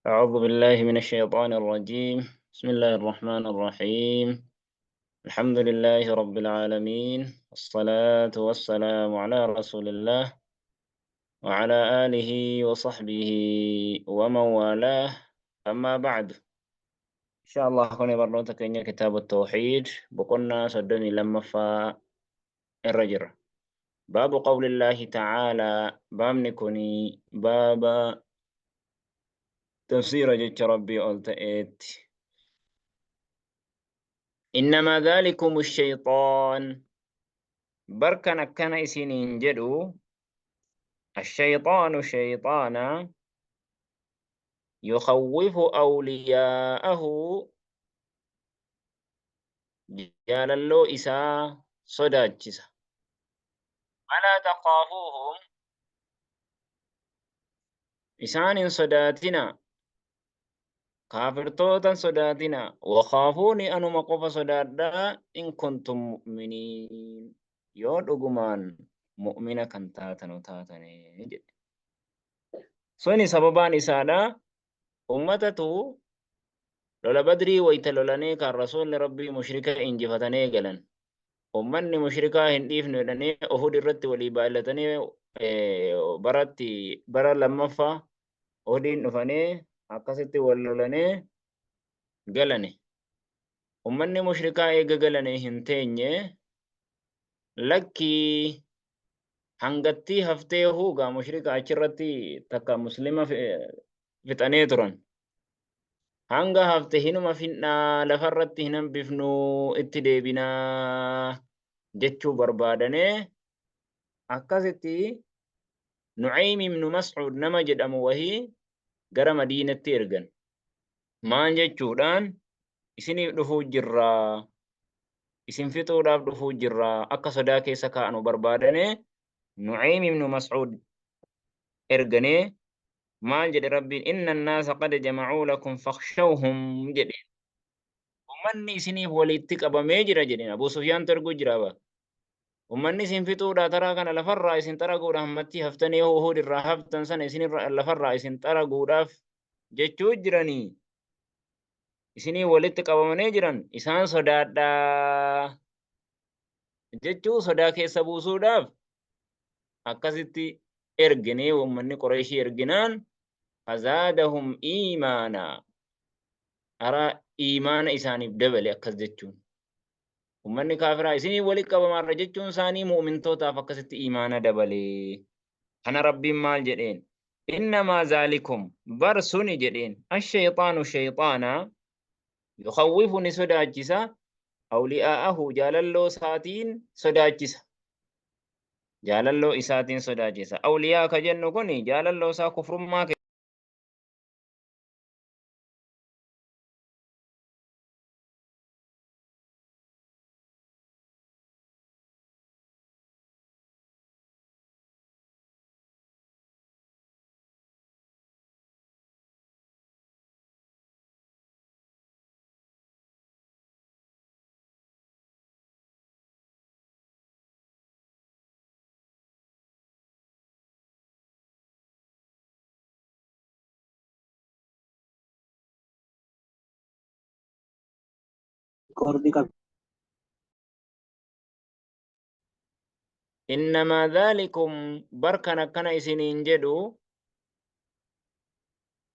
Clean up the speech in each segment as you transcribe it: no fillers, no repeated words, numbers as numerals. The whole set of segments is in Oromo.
أعوذ بالله من الشيطان الرجيم. بسم الله الرحمن الرحيم. الحمد لله رب العالمين، والصلاة والسلام على رسول الله وعلى آله وصحبه ومن والاه. أما بعد، إن شاء الله كوني برنوتك إن كتاب التوحيد بقولنا صدني لما فا الرجل. باب قول الله تعالى، بامني كوني باب تفسير جتش ربي ألتئت. إنما ذلكم الشيطان، بركنا كان إسنين جدو الشيطان شيطانا يخوف أولياءه، جاللو إسا صداجسا، فلا تخافوهم، إسان صداتنا كافرتوتا صداتنا، وخافوني أنما قف صدادا إن كنتم مؤمنين، يو دغمان مؤمنة كان تاتنو تاتني. سوني سببان إسانا أمتتو لولا بدري ويتلولاني كان رسول ربي مشركة إنجفتني قلن أمني مشركة هنديف نولاني أهود الرت ولي بالتني برتي برا لما فا أهودين نفني akkasitti wal lolanii galani. Ummanni mushrikaa eega galanii hin teenye, lakkii hangattii haftee huugaa mushrika achirratti takka muslima fixanii turan. Hanga hafte hinuma finnaa lafarratti hin hambifnuu itti deebinaa jechuu barbaadanii akkasitti Nu'aym ibn Mas'ud nama jedhamu wahii gara Madiinatti ergan. Maan jechuudhaan isiniif dhufuu jirraa, isin fixuudhaaf dhufuu jirraa akka sodaa keessa kaa'anu barbaadanii Nu'aym ibn Mas'ud erganee maal jedhe Rabbiin? Inna annaasa qad jama'uu lakum fakhshawhum jedhe. Ummanni isiniif walitti qabamee jira jedheen. Abuu Sufyaantu erguu jira ba. Ummanni isin fixuudhaa taraa kana lafarraa isin xaraguudhaaf hammattii haftanii Uhud irraa haftan sana isinirra lafarraa isin xaraguudhaaf jechuu jiranii isinii walitti qabamanii jiran isaan sodaadhaa jechuu sodaa keessa buusuudhaaf akkasitti erginee ummanni Qureeshii erginaan fazaadahum iimaana, ara iimaana isaaniif dabale akkas jechuun. Ummanni kaafiraa isinii walitti qabamaarra jechuun isaanii mu'mintootaaf akkasitti iimaana dabale. Kana Rabbiin maal jedheen? Innamaa zaalikum, bar suni jedheen, ashayxaanu shayxaana, yukhawwifu ni sodaachisa, awliyaa'ahu jaalalloo isaatiin sodaachisa. Jaalalloo isaatiin sodaachisa. Awliyaa ka jennu kun jaalalloo isaa kufrummaa Qordi qabu. Innamaa dhaalikum, bar kan akkana isiniin jedhu,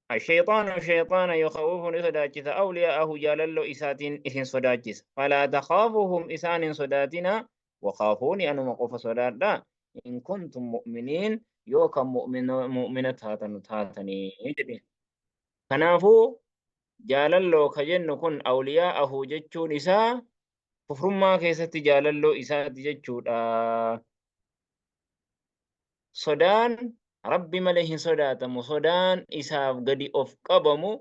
ashayxaanu shayxaana, yukhawwifu ni sodaachisa, awliyaa'ahu jaalalloo isaatiin isin sodaachisa, falaa takhaafuhum isaan hin sodaatina, wakaafuuni anuma qofa sodaadha, in kuntum mu'miniin yoo kan mu'mina taatanu taatanii jedhe. Kanaafuu jaalalloo ka jennu kun awliyaa'ahu jechuun isaa kufrummaa keessatti jaalalloo isaati jechuudha. Sodaan Rabbi malee hin sodaatamu. Sodaan isaaf gadi of qabamu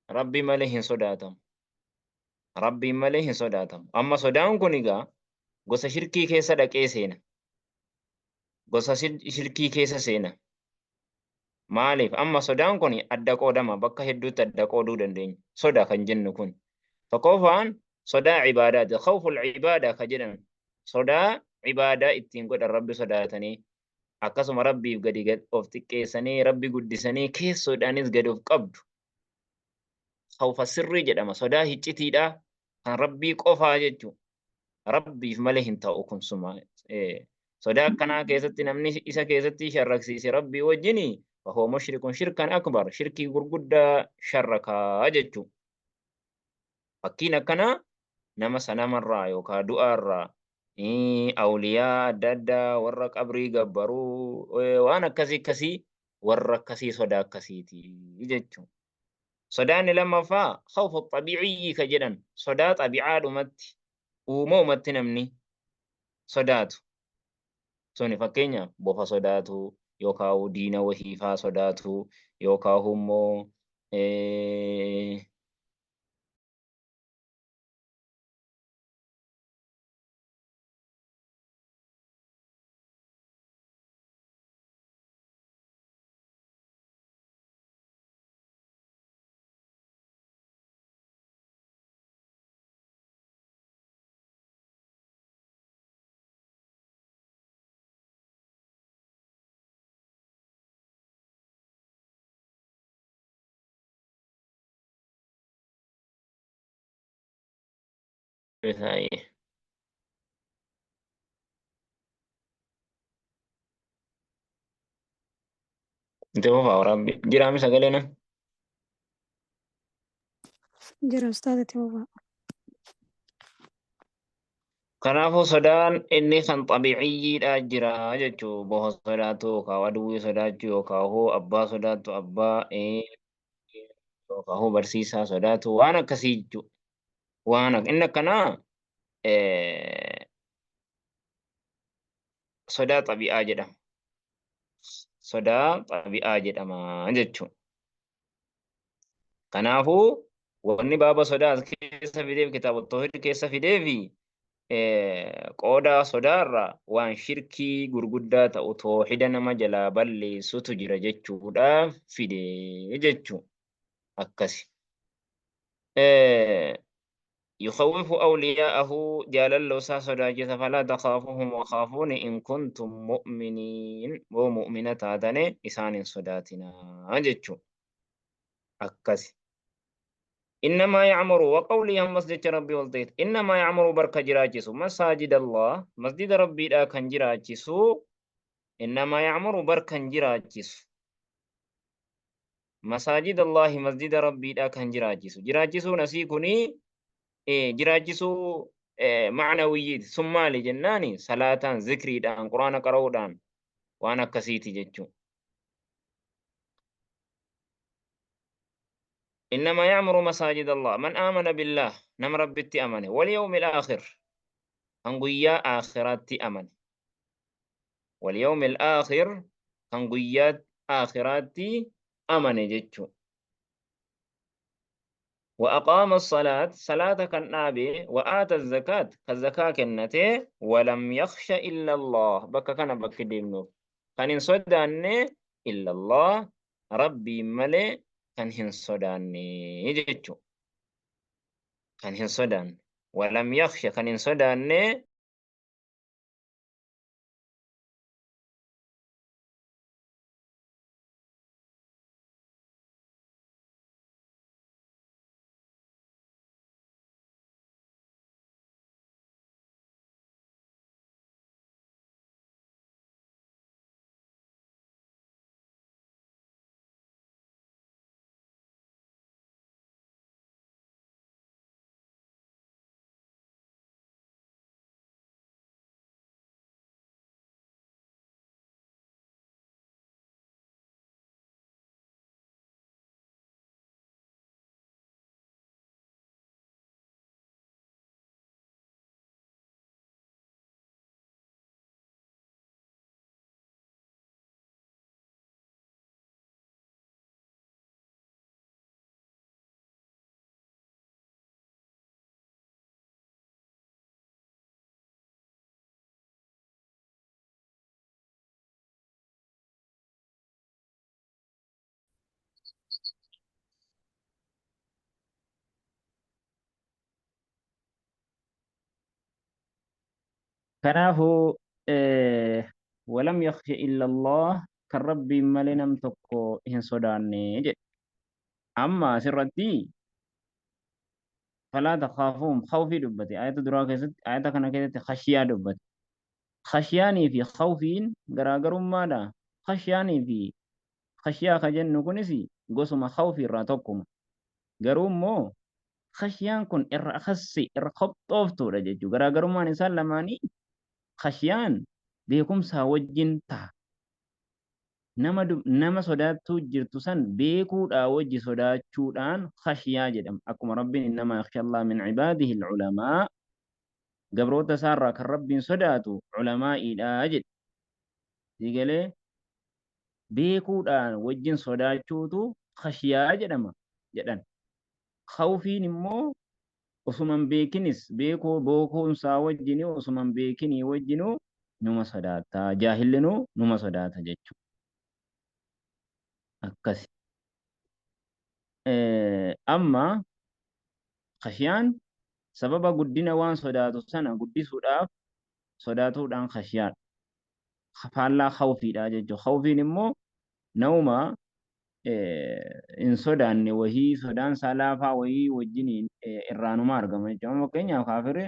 Rabbi malee hin sodaatamu. Rabbiin malee hin sodaatamu. Amma sodaan kun egaa gosa shirkii keessa dhaqee seena. Gosa shirkii keessa seena. Maaliif? Amma sodaan kun adda qoodama, bakka hedduutti adda qooduu dandeenya. Soda kan jennu kun. Tokkoffaan sodaa ibaadaati. Khawful ibaadaa ka jedhan. Sodaa ibaadaa ittiin godhan Rabbi sodaatanii. Akkasuma Rabbiif gadi gad of xiqqeessanii Rabbi guddisanii keessoodhaanis gadi of qabdu. Khawfa sirrii jedhama. Sodaa hiccitiidha. Kan Rabbii qofaa jechuudha. Rabbiif malee hin ta'u kun suma. Sodaa akkanaa keessatti namni isa keessatti sharraksiise Rabbii wajjini fahuwa mushrikun shirkan akbar, shirkii gurguddaa sharrakaa jechuudha. Fakkiin akkanaa nama sanamarraa yookaan du'aarraa, awliyaa adda addaa warra qabrii gabbaruu, waan akkasii akkasii warra akkasii sodaa akkasiiti jechuudha. Sodaan inni lammaffaa khawfu xabiiciyyi ka jedhan sodaa xabiicaadhumatti uumamumatti namni sodaatu. Suni fakkeenyaaf bofa sodaatu yookaan diina wahiifaa sodaatu yookaan immoo Itti fufaa waraabbi. Jiraami sagalee nan. Jira ustaaza, itti fufaa. Kanaafuu sodaan inni kan xabiiciyyiidha jira jechuu, boha sodaatu yookaan aduwwii sodaachuu yookaan hoo abbaa sodaatu abbaa yookaan hoo barsiisaa sodaatu waan akkasii jechuudha. Waan inni akkanaa sodaa xabi'aa jedhama. Sodaa xabi'aa jedhama jechuudha. Kanaafuu wanni baaba sodaa as keessa fideef, kitaaba tawhiid keessa fideefi, qooda sodaarra waan shirkii gurguddaa ta'u toohida nama jalaa balleessutu jira jechuudhaaf fide jechuu akkasi. يخوف أولياءه jaalalloo isaa sodaachisa. فلا تخافوهم وخافون إن كنتم مؤمنين, yoo mu'mina taatane isaan hin sodaatinaa jechuu akkasi. إنما يعمر وقوله ammas jecha Rabbii ol ta'eet إنما يعمر barka jiraachisu مساجد الله masjida Rabbiidhaa kan jiraachisu, إنما يعمر barkan jiraachisu مساجد الله masjida Rabbiidhaa kan jiraachisu. Jiraachisuun asii kuni jiraachisuu ma'nawiyyiiti. Sun maali jennaani, salaataan, zikriidhaan, quraana qara'uudhaan, waan akkasiiti jechuudha. إنما يعمر مساجد الله من آمن بالله nama Rabbitti amane واليوم الآخر kan guyyaa aakhiraatti amane, واليوم الآخر kan guyyaa aakhiraatti amane jechuudha. وأقام الصلاة صلاة kan dhaabe, وآتى الزكاة kan zakaa kennate, ولم يخش إلا الله, bakka kana bakki deemnuuf kan hin sodaanne, إلا الله Rabbii malee kan hin sodaanne jechuudha. Kan hin sodaanne, ولم يخش kan hin sodaanne. Kanaafuu Walam yakhsha illa Allah, kan Rabbiin malee nam tokko hin sodaanne jedhe. Amma asirratti falaa takhaafuhum khawfii dubbate. Ayata duraa keessatti, ayata kana keessatti khashiyaa dubbate. Khashiyaanii fi khawfiin garaagarummaadha. Khashiyaanii fi khashiyaa ka jennu kunis gosuma khawfii irraa tokkuma. Garuu immoo khashiyaan kun irra akhassi, irra kophooftuudha jechuudha. Garaagarummaan isaan lamaanii khashiyaan beekumsaa wajjin taha. Nama sodaattuu jirtu san beekuudhaa wajji sodaachuudhaan khashiyaa jedhama. Akkuma Rabbiin innamaa yakhsha min ibaadihi al-ulamaa, gabroota isaarraa kan Rabbiin sodaatu ulamaa'iidha jedhe. Siigalee beekuudhaan wajjin sodaachuutu khashiyaa jedhama jedhan. Khawfiin immoo osuman beekinis beekuu beekuunsaa wajjini osuman beekinii wajjinuu numa sodaata. Jaahillinuu numa sodaata jechuudha. Akkasi. Amma khashiyaan sababa guddina waan sodaatu sana guddisuudhaaf sodaatuudhaan khashiyaadha. Faallaa khawfiidha jechuudha. Khawfiin immoo nama hin sodaanne wahii, sodaan isaa laafaa wahii wajjiniin irraanuma argama jechuudha. Amma fakkeenyaaf kaafirri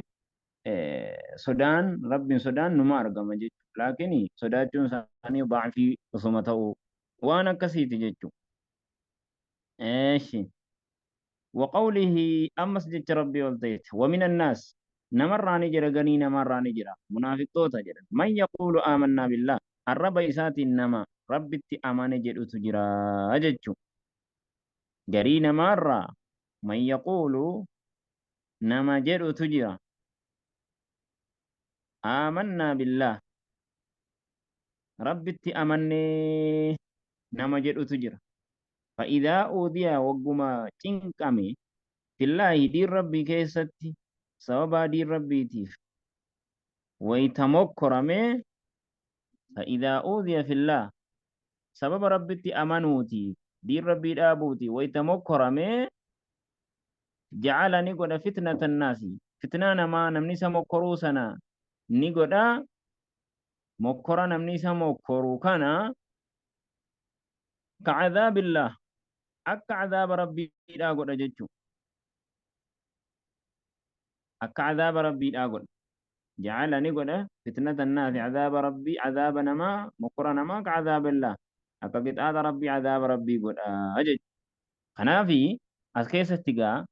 sodaan Rabbiin sodaan numa argama jechuudha. Laakiin sodaachuun isaanii da'fii osuma ta'u waan akkasiiti jechuudha. Eeshi. وقوله أمس جت ربي والتيت ومن الناس نمراني جرى غني نمراني جرى منافق توتا جرى من يقول آمنا بالله الرب إساتي النما ربي أمان جدو تجرى جتشو غري نمرة من يقول نما جدو تجرى آمنا بالله ربي أمني نما جدو تجرى فإذا أوذي وقما تنكمي في الله دين ربي كيستي سببا دين ربي تيف ويتمكرمي فإذا أوذي في الله سبب ربي أمنوتي دين ربي دابوتي ويتمكرمي جعل نقول فتنة الناس فتنة ما نمني سمكروسنا نقول مكرا نمني سمكروكنا كعذاب الله akka cadaaba rabbiidhaa godha jechu, akka cadaaba rabbiidhaa godha. Jacala ni godha fitnata annaasi cadaaba rabbii, cadaaba namaa, mokora namaa, ka cadaaba illaah, akka qixaaxa rabbii, cadaaba rabbii godha jechu. Kanaafi as keessatti gaa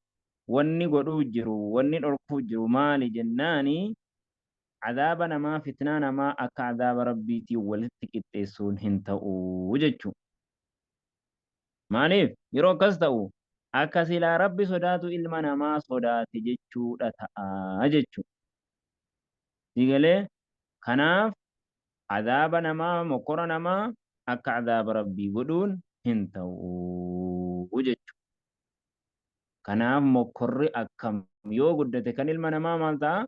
wanni godhuu jiru, wanni dhorkuu jiru maali jennaani, cadaaba namaa, fitnaa namaa akka cadaaba rabbiitiin walitti qixxeessuun hin ta'u jechu. Maaliif yeroo akkas ta'u akka silaa rabbi sodaatu ilma namaa sodaate jechuudha ta'a jechu. Sigalee kanaaf cadaaba namaa, mokora namaa akka cadaaba rabbii godhuun hin ta'u jechu. Kanaaf mokorri akkam yoo guddate kan ilma namaa maal ta'a?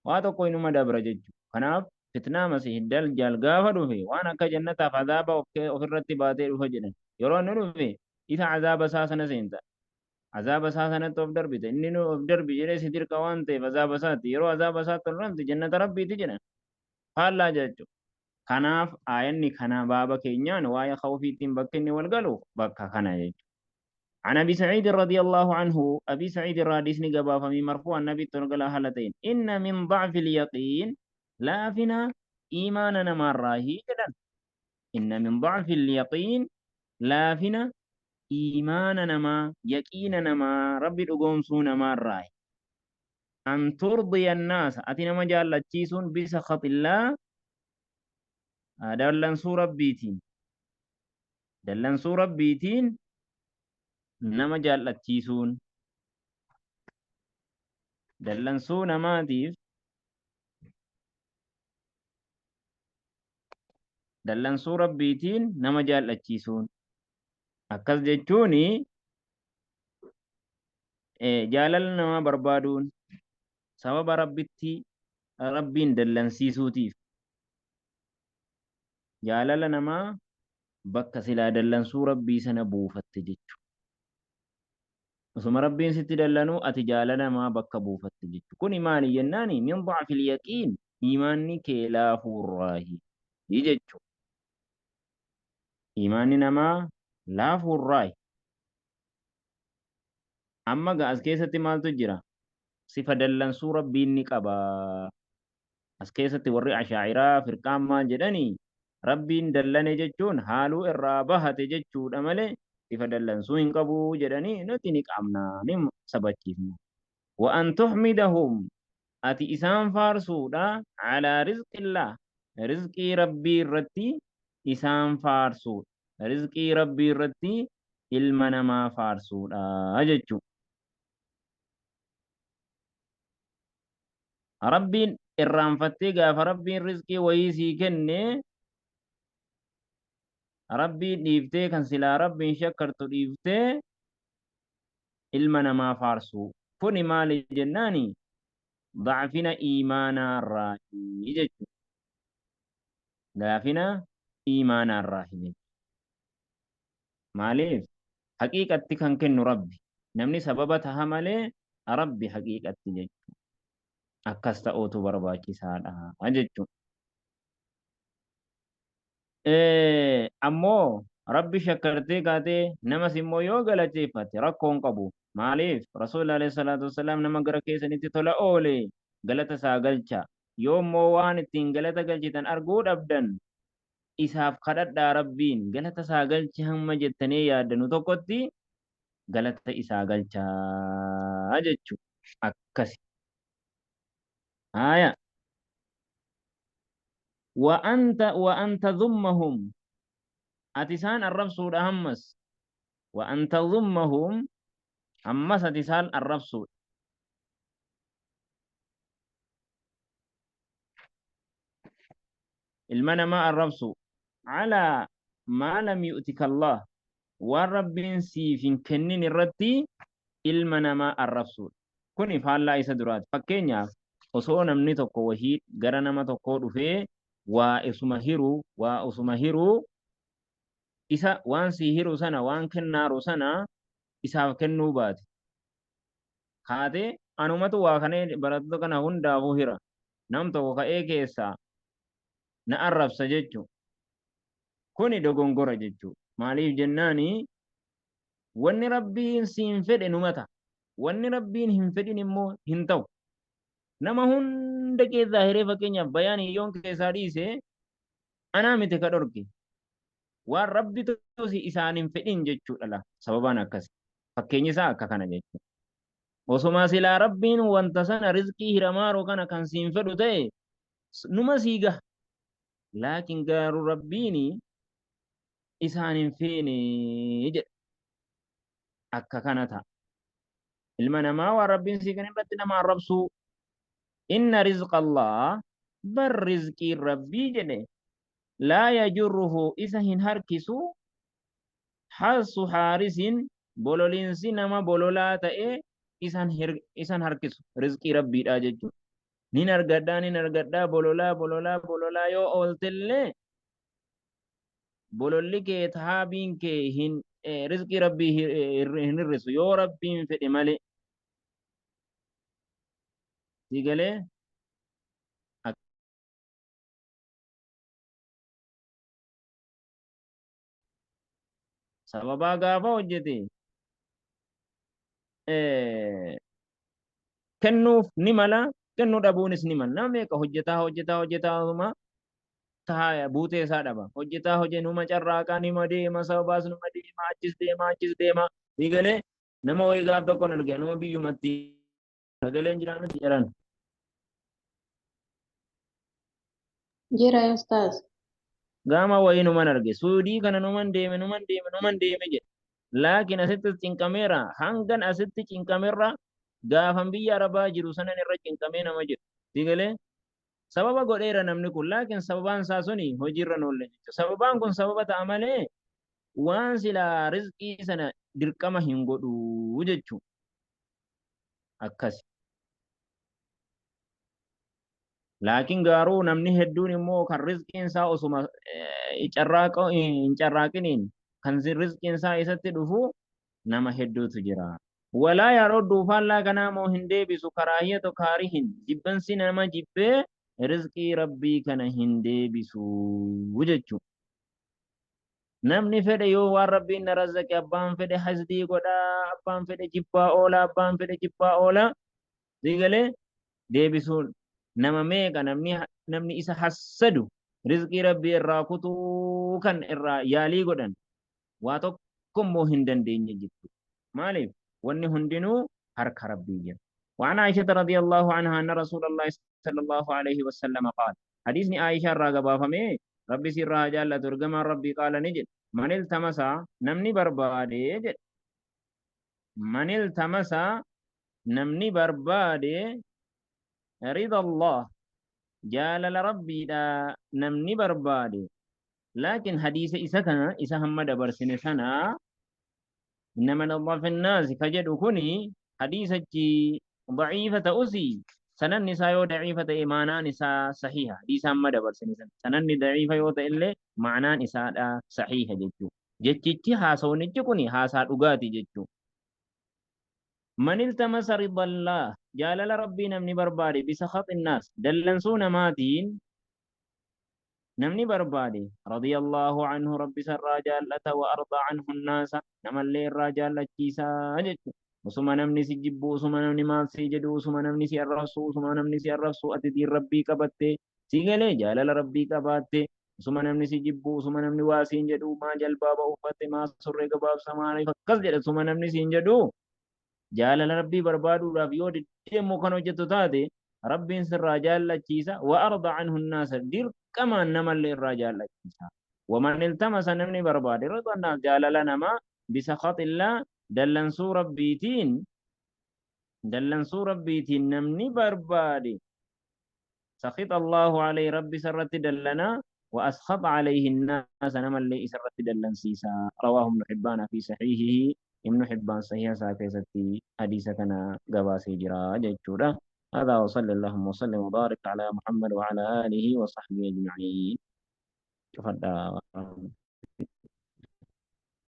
Waa tokko inuma dabra jechu. Kanaaf fitnaa Masiih Dajjaal gaafa dhufe waan akka jannataaf azaaba ofirratti baatee dhufa jedhan. Yeroo inni dhufe isa azaaba isaa sana seenta. Azaaba isaa sanatti of darbite. Inni nu of darbi jedhee si dirqa waan ta'eef azaaba isaatti. Yeroo azaaba isaatti ol ramte jannata rabbiiti jedhan. Faallaa jechuudha. Kanaaf aayanni kana baaba keenyaan waa'ee khawfiitiin bakka inni wal galu bakka kana jechuudha. عن أبي سعيد رضي الله عنه، أبي سعيد الراديسني قبا فمي مرفوع النبي تنقل هالتين إن من ضعف اليقين لا فينا إيماننا ما راهي جدا. إن من ضعف اليقين لا فينا إيماننا ما يقيننا ما ربي الأقوم ما راهي أن ترضي الناس أتينا مجال تشيسون بسخط الله دلنسو ربيتين دلنسو ربيتين nama jaallachiisuun dallansuu namaatiif dallansuu rabbiitiin nama jaallachiisuun akkas jechuun jaalala namaa barbaaduun sababa rabbitti rabbiin dallansiisuutiif jaalala namaa bakka silaa dallansuu rabbii sana buufatte jechuudha. Osuma rabbiin sitti dallanuu ati jaalala namaa bakka buufatte jechuudha. Kuni maali jennaani min da'fil yaqiin iimaanni kee laafuurraahi. jechuudha. Iimaanni namaa laafuurraayi. Amma gaa as keessatti maaltu jira? Sifa dallansuu Rabbiin ni qaba. As keessatti warri Ashaa'iraa firqaan maal jedhanii? Rabbiin dallane jechuun haaluu irraa bahate jechuudha malee sifa dallansuu hin qabu jedhanii, nuti ni qabna, ni sabachiifna. Wa an tuhmidahum, ati isaan faarsuudha, calaa rizqillah, rizqii Rabbii irratti isaan faarsuudha. Rizqii Rabbii irratti ilma namaa faarsuudha jechuudha. Rabbiin irraanfattee gaafa Rabbiin rizqii wayii sii kenne Rabbiin dhiiftee, kan silaa Rabbiin shakkartu dhiiftee ilma namaa faarsuu. Kuni maali jennaani, da'fina iimaanaarraahi jechuudha. Daafina iimaanaarraahi jechuudha. Maaliif? Haqiiqatti kan kennu Rabbi. Namni sababa taha malee Rabbi haqiiqatti jechuudha. Akkas ta'uutu barbaachisaadha jechuudha. Ammoo Rabbi shakkartee kaatee namas immoo yoo galateeffate rakkoo hin qabu. Maaliif? Rasuulli alayhi salaatu wassalaam nama gara keessanitti tola oole galata isaa galcha. Yoo immoo waan ittiin galata galchitan arguu dhabdan, isaaf kadhadhaa, Rabbiin galata isaa galchi hamma jettanii yaaddanu tokkotti galata isaa galchaa jechuudha. Akkasi. Haaya. Wa an tadhummahum, ati isaan arrabsuudha hammas. Wa an tadhummahum, ammas ati isaan arrabsuudha. Ilma namaa arrabsu, calaa maa lam yu'tika Allah, waan Rabbiin siif hin kennin irratti ilma namaa arrabsuudha. Kuni faallaa isa duraati. Fakkeenyaaf, osoo namni tokko wahii gara nama tokkoo dhufee waa isuma hiru, waa usuma hiruu, isa waan sii hiru sana, waan kennaaru sana isaaf kennuu baate. Kaatee anumatu waa kanee barattoota kana hundaafuu hira. Nam tokko ka'ee keessaa na arrabsa jechu. Kuni dogongora jechuu. Maaliif jennaani, wanni Rabbiin siin fedhe numa ta'a. Wanni Rabbiin hin fedhin immoo hin ta'u. Nama hunda keessaa hiree, fakkeenyaaf bayaan hiyyoon keessaa dhiise, anaa miti ka dhorke. Waan Rabbitu isaan hin fedhin jechuudha la. Sababaan akkasi. Fakkeenyi isaa akka kana jechuudha. Osuma silaa Rabbiin wanta sana, rizqii hiramaaru kana kan siin fedhu ta'e, numa sii gaha. Laakiin garuu Rabbiin isaan hin feene jedha. Akka kana ta'a. Ilma namaa waan Rabbiin sii kenne irratti nama arrabsuu. Inna rizqa Allah, bar rizqiin Rabbii jedhe, laa yajurruhu, isa hin harkisu, harsu haarisin, bololiinsi nama bololaa ta'e isan harkisu rizqii Rabbiidhaa jechuudha. Nin argadhaa, nin argadhaa bololaa bololaa bololaa yoo ooltellee, bololli kee, tahaabiin kee hin rizqii Rabbii hin hir'isu yoo Rabbiin fedhe malee. Si galee? Sababaa gaafa hojjete kennuuf ni mala, kennuu dhabuunis ni mala. Nama meeqa hojjetaa hojjetaa hojjetaa osuma tahaa buutee isaa dhaba. Hojjetaa hojii numa carraaqaa, nima deema, sababaas numa deema, achis deema, achis deema. Ni galee? Nama wayii gaaf tokkoon arge, nama biyyumatti sagaleen jiraa miti jedhan. Jira ustaaz. Gaama wayii numan arge. Suudii kana numan deeme, numan deeme, numan deeme jedhe. Laakiin asittis cinqameera. Hangan asitti cinqamerra gaafan biyya Arabaa jiru sanan irra cinqamee nama jedhu. Si galee? Sababa godheera namni kun, laakiin sababaan isaa suni hojiirra hin oolle jechuudha. Sababaan kun sababa ta'a malee waan silaa rizqii sana dirqama hin godhu jechuudha. Akkasi. Laakiin garuu namni hedduun immoo kan rizqiin isaa osuma hin carraaqiniin kan rizqiin isaa isatti dhufu nama hedduutu jira. Walaa yaruddu, faallaa kanaa moo hin deebisu, karaahiyatu kaarihin, jibbansi nama jibbee Rizqii Rabbii kana hin deebisu jechuudha. Namni fedhe yoo waan Rabbiin na razzaqe abbaan fedhe hasdii godhaa, abbaan fedhe jibbaa oola, abbaan fedhe jibbaa oola. Siigalee deebisuun nama meeqa namni isa hassadu rizqii Rabbii irraa kutuu kan irraa yaalii godhan waa tokko immoo hin dandeenye jechuudha. Maaliif? Wanni hundinuu harka Rabbii jira. وعن عائشة رضي الله عنها أن رسول الله صلى الله عليه وسلم قال، حديثني عائشة راغبا فمي ربي سيرها جالة ترجم ربي قال نجد من التمس نمني بربادي، من التمس نمني بربادي رضا الله جال ربي دا نمني بربادي. لكن حديث إسا كان إسا هم دبر سنة سنة إنما نظف الناس فجدوا كني حديث ضعيفة أسي سنن نساء يو ضعيفة إيمانا نساء صحيحة. حديث هم دبر سنة سنة سنن ضعيفة يو تإلي معنى نساء صحيحة جدو جتشي هاسوني جكوني هاسا أغاتي جدو. من التمس رضا الله جالل ربي نمني بربادي بسخط الناس دلنسون ماتين نمني بربادي رضي الله عنه ربي سر جالته وأرضى عنه الناس نملي الرجال كيسا جدو. وسما نمني سجبو وسما نمني مال سجدو وسما نمني سيرسو وسما نمني سيرسو أتدي ربي كبتة سيغلي جالل ربي كبتة وسما نمني سجبو وسما نمني واسين جدو ما جلباب أوفته ما سر كباب سماني فكس جد وسما نمني سينجدو جالل ربي بربادو رابيو دي مكانو جتو تاتي ربي سر جال كيسا وأرضى عنه الناس دير كما نمل الرجال كيسا. ومن التمس نمني بربادي رضا الناس جالل نما بسخط الله دلنسو ربيتين دلنسو ربيتين نمني بربادي سخط الله عليه ربي سرت دلنا وأسخط عليه الناس نمل لي سرت دلنسيسا. رواه ابن حبان في صحيحه. ابن حبان صحيح ساكيستي حديثنا قباسي جرا جيتشورا. هذا وصلى اللهم وسلم وبارك على محمد وعلى آله وصحبه أجمعين. تفضل.